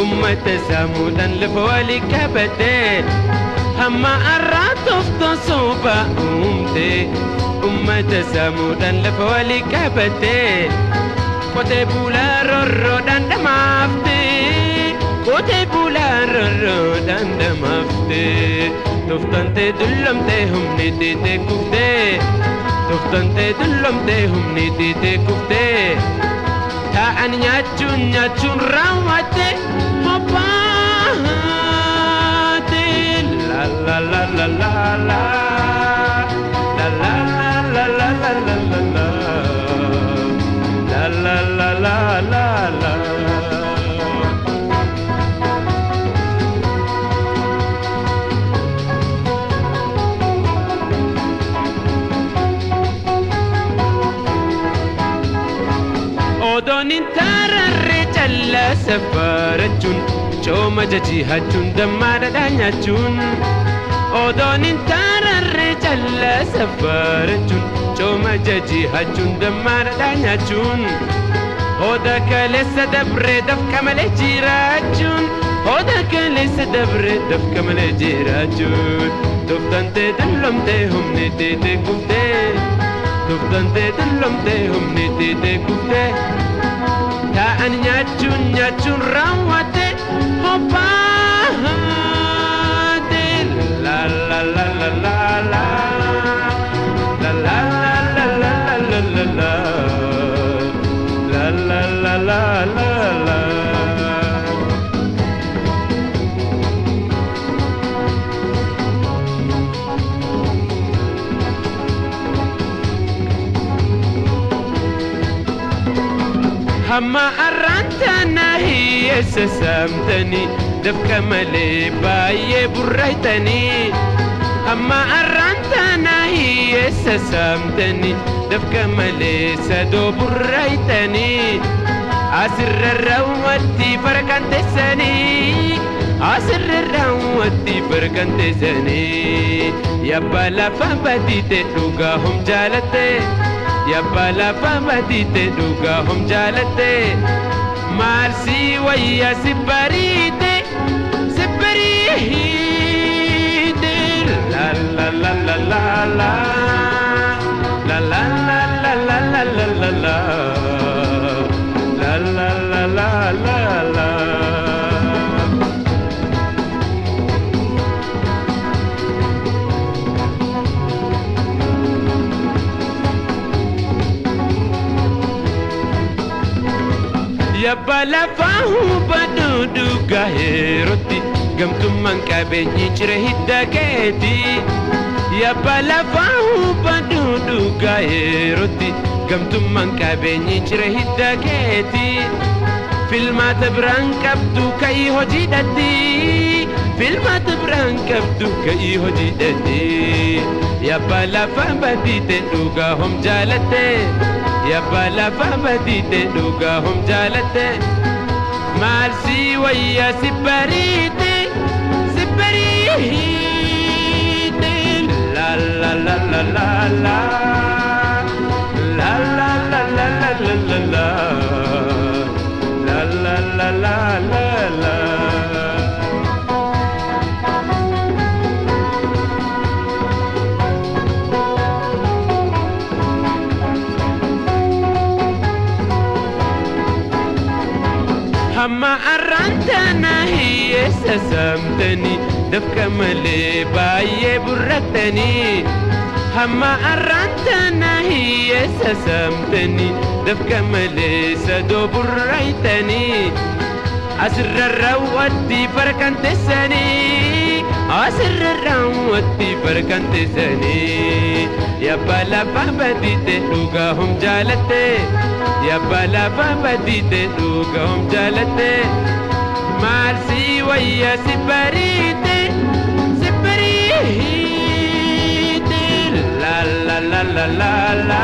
Ummata saamuudhaan lafa walii qabate hamma har'aa tooftaa soba uumte. Ummata saamuudhaan lafa walii qabate qotee bulaa rorroodhaan dhamaafte. Qotee bulaa rorroodhaan dhamaafte. Tooftantee dullomtee humni teetee kuftee. Tooftantee dullomtee humni teetee kuftee. Taa'an nyaachuun nyaachuun raawwatte hobbaate. La la la la la la. La la la la la la la la. La la la la la la. Odoon hin tararree callaa saffarachuun cooma jajihachuun dammaa dhadhaa nyaachuun. Odoon hin tararree callaa saffarachuun cooma jajihachuun dammaa dhadhaa nyaachuun. Oda kaleessa dabree dafqa malee jiraachuun. Oda kaleessa dabree dafqa malee jiraachuun. Tooftantee dullomtee humni teetee kuftee. Tooftantee dullomtee humni teetee kuftee. Taa'an nyaachuun nyaachuun raawwatte hobbaate. La la la la la la. La la la la la la la la. La la la la la la. Hamma har'aan tana hiyyeessa saamtanii dafqa malee baay'ee burraaytanii. Hamma har'aan tana hiyyeessa saamtanii dafqa malee sadoo burraaytanii. Asirra raawwatti farqaan teessanii. Asirra raawwatti farqaan teessanii. Yabbaa lafa badiite dhugaa hom jaalatte. Yabbaa lafa badiite dhugaa hom jaalatte. Maal si wayya si bariite si bariite. La la la la la la. La la la la la la la la la. La la la la la la. Yabbaa lafaa hubadhu dhugaa heerotti gamtummaan qabeenyi cire hidda keeti. Yabbaa lafaa hubadhu dhugaa heerotti gamtummaan qabeenyi cire hidda keeti. Filmaata biraan qabdu ka'ii hojiidhatti. Filmaata biraan qabdu ka'ii hojiidhatti. Yabbaa lafaa badiite dhugaa hom jaalatte. Yabbaa lafa badiite dhugaa hom jaalatte. Maal si wayya si bariite si bariite. La la la la la la. La la la la la la la la. La la la la la la. Hamma har'aan tana hiyyeessa saamtanii dafqa malee baay'ee burrattanii. Hamma har'aan tana hiyyeessa saamtanii dafqa malee sadoo burraaytanii. Asirra raawwatti farqaan teessanii. Asirra raawwatti farqaan teessanii. Yabbaa lafa badiite dhugaa hom jaalatte. Yabbaa lafa badiite dhugaa hom jaalatte. Maal si wayya si bariite si bariite. La la la la la la.